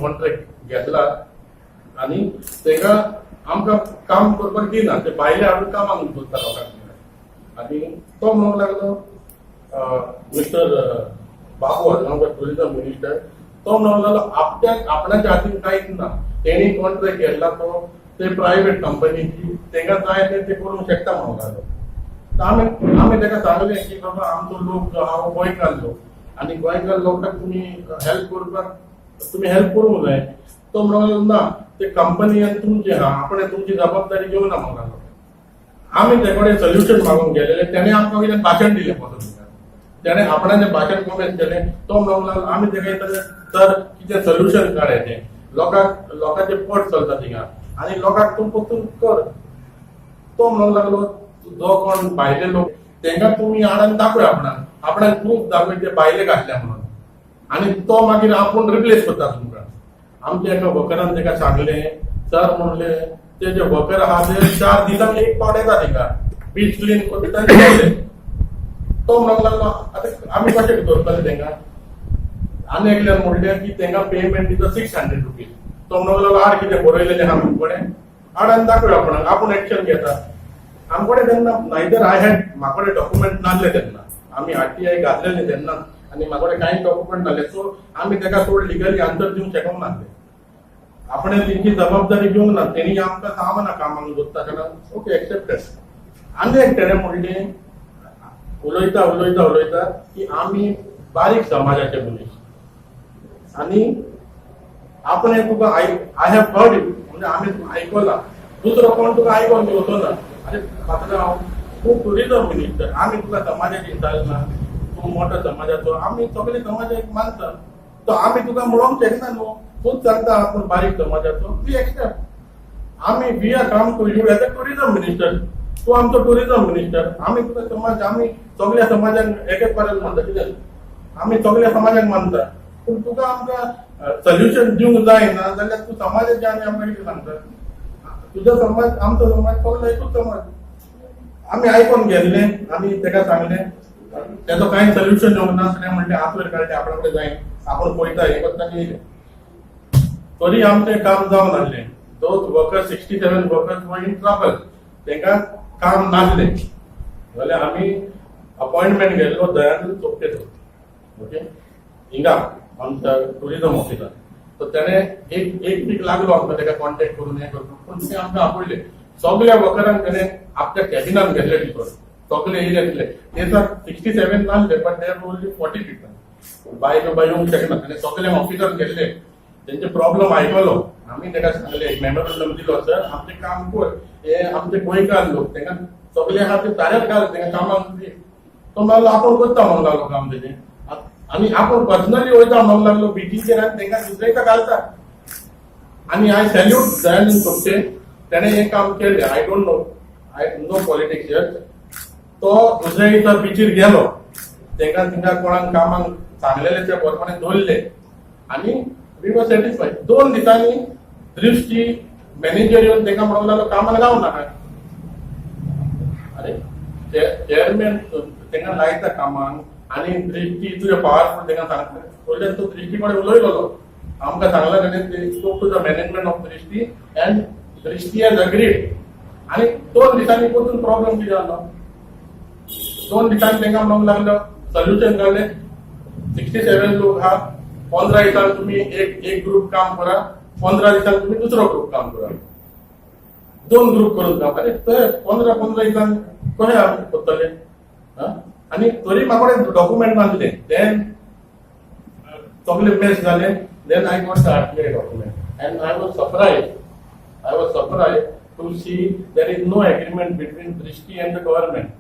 Contract घेतला आनी तांकां आमकां काम करपाक दिना. ते भायले हाडून कामाक दवरता लोकांक. आनी तो म्हणूंक लागलो, मिस्टर बाबू आजगांवकर, टुरिझम मिनिस्टर, तो म्हणूंक लागलो, आपल्याक आपणाच्या हातीन कांयच ना. तेणी कॉन्ट्रॅक्ट घेतला तो ते प्रायव्हेट कंपनीची, तांकां जाय ते ते करूंक शकता म्हणूंक लागलो. तर आमी ताका सांगलें की बाबा, आमचो लोक जो आहा हो गोंयकार लोक आनी गोंयकार लोकांक तुमी हेल्प करपाक, तुमी हेल्प करूंक जाय. तो म्हणूंक लागलो, ना, ते कंपनी आनी तुमची आहा, आपणे तुमची जबाबदारी घेवना म्हणूंक लागलो. आमी ते कडेन सोल्युशन मागूंक गेलेले. तेणे आमकां वयल्यान भाशण दिलें बसून. तेणे आपणाचें भाशण कॉमेंट केलें. तो म्हणूंक लागलो, आमी तेका विचारलें, सर, कितें सोल्युशन काडायचें? लोकांक, लोकांचें पोट चलता थिंगा आनी लोकांक तूं परतून कर. तो म्हणूंक लागलो, जो कोण भायले लोक तेंकां तुमी हाडून दाखय, आपणाक आपणाक प्रूफ दाखय ते भायले घातल्या म्हणून आनी तो मागीर आपूण रिप्लेस करता तुमकां. आमच्या एका वर्करान तेका सांगलें, सर, म्हणले, ते जे वर्कर आहा ते 4 दिसांक एक पावट येता थिंगा, बीच क्लीन करता आनी गेले. तो म्हणूंक लागलो, आतां आमी कशें दवरतले तेंकां? आनी एकल्यान म्हणलें की तेंकां पेमेंट दिता ₹600. तो म्हणूंक लागलो, हाड, कितें बरयलेलें आहा आमचे कडेन, हाड आनी दाखय आपणाक, आपूण एक्शन घेता. आमकडे तेन्ना नायदर I had, म्हाकडे डॉक्युमेंट नासले तेन्ना. आमी आरटीआय घातलेले तेन्ना आनी म्हाकडे कांय डॉक्युमेंट नासले. सो आमी तेका चड लिगली आन्सर दिवंक शकूंक नासले. आपणे तेंची जबाबदारी घेवंक ना. तेणी आमकां सांगना कामाक दवरता कारण ओके, एक्सेप्टेड. आनी एक तेणें म्हणलें, उलयता उलयता उलयता की आमी बारीक समाजाचे मनीस आनी आपणे तुका I have heard you, म्हणजे आमी तुका आयकला, दुसरो कोण तुका आयकोन घेवचो ना. आरे पात्रांव, तूं टुरिझम मिनिस्टर, आमी तुका समाजाची ना, तूं मोठो समाजाचो, आमी सगळे समाजाक मानता. तो आमी तुका म्हणोंक शकना न्हू. तूंच सांगता आपूण बारीक समाजाचो, we accept. आमी we are come to you as a tourism minister. तूं आमचो टुरिझम मिनिस्टर. आमी तुका समाज, आमी सगळ्या समाजाक एकेच पर्यंत मानता. कित्याक आमी सगळ्या समाजाक मानता, पूण तुका आमकां सोल्युशन दिवंक जाय ना जाल्यार तूं समाजाचे आनी आमकां कितें सांगता? तुजो समाज, आमचो समाज, सगळो एकूच समाज. आमी आयकोन गेल्ले. आमी तेका सांगलें, तेजो कांय सोल्युशन येवंक ना. तेणें म्हणलें, हात वयर काडले, आपणा कडेन जाय, आपूण पळयता, हें करता आनी येयलें. तरी आमचें काम जावन नासलें. Those workers, 67 workers were in trouble. तांकां काम नासलें जाल्यार आमी अपॉयंटमेंट घेतलो दयानंद चोपटेचो, ओके, हिंगा आमच्या टुरिझम ऑफिसार. तर त्याने एक एक वीक लागलो आमकां ताका कॉन्टॅक्ट करून, हें करून, पूण ते आमकां आपयले. सगळ्या वर्करांक त्याने आपल्या कॅबिनान घेतले भितर. सगळे येयले तितले ते सर 67 नासले, but there only 40 people. बायलो बाय येवंक शकना. आनी सगळे ऑफिसार घेतले, तेंचे प्रॉब्लम आयकलो. आमी ताका सांगले, एक मेमोरंडम दिलो, सर, आमचें काम कर, हे आमचे गोंयकार लोक, तांकां सगळे आहा ते ताऱ्यार घाल, तांकां कामाक दी. तो म्हणलो, आपूण करता म्हणूंक लागलो काम तेजें आनी आपूण पर्सनली वयता म्हणूंक लागलो बिचीचेर आनी तांकां दुसरे दिसा घालता. आनी I salute Dayanand Chopte. तेणें हें काम केलें. I don't know, I no politics here. तो दुसऱ्या दिसा बिचीर गेलो, तांकां थिंगा कोणाक कामाक सांगलेले त्या प्रमाणे दवरले आनी we were satisfied. 2 दिसांनी दृष्टी मॅनेजर येवन तांकां म्हणूंक लागलो, कामाक लावं नाका. अरे, चेअरमॅन तांकां लायता कामाक आनी दृष्टी तुजें पावरफूल तांकां सांगता. वयल्यान तो दृष्टी कडेन उलयलेलो. आमकां सांगला तेणें, spoke to the management of Drishti and Drishti has agreed. आनी 2 दिसांनी परतून प्रॉब्लम कितें जालो? 2 दिसांनी तांकां म्हणूंक लागलो, सोल्युशन काडलें, 67 लोक आहा, 15 दिसांक तुमी एक एक ग्रुप काम करा, 15 दिसांक तुमी दुसरो ग्रुप काम करा, दोन ग्रुप करून काम. अरे, थंय 15 15 दिसांक कशें आमी करतले? आनी तरी म्हाका कडेन डॉक्युमेंट नासले. देन सगळे मेस जाले. Then I got the RTI document and I was surprised to see there is no agreement between Drishti and the government.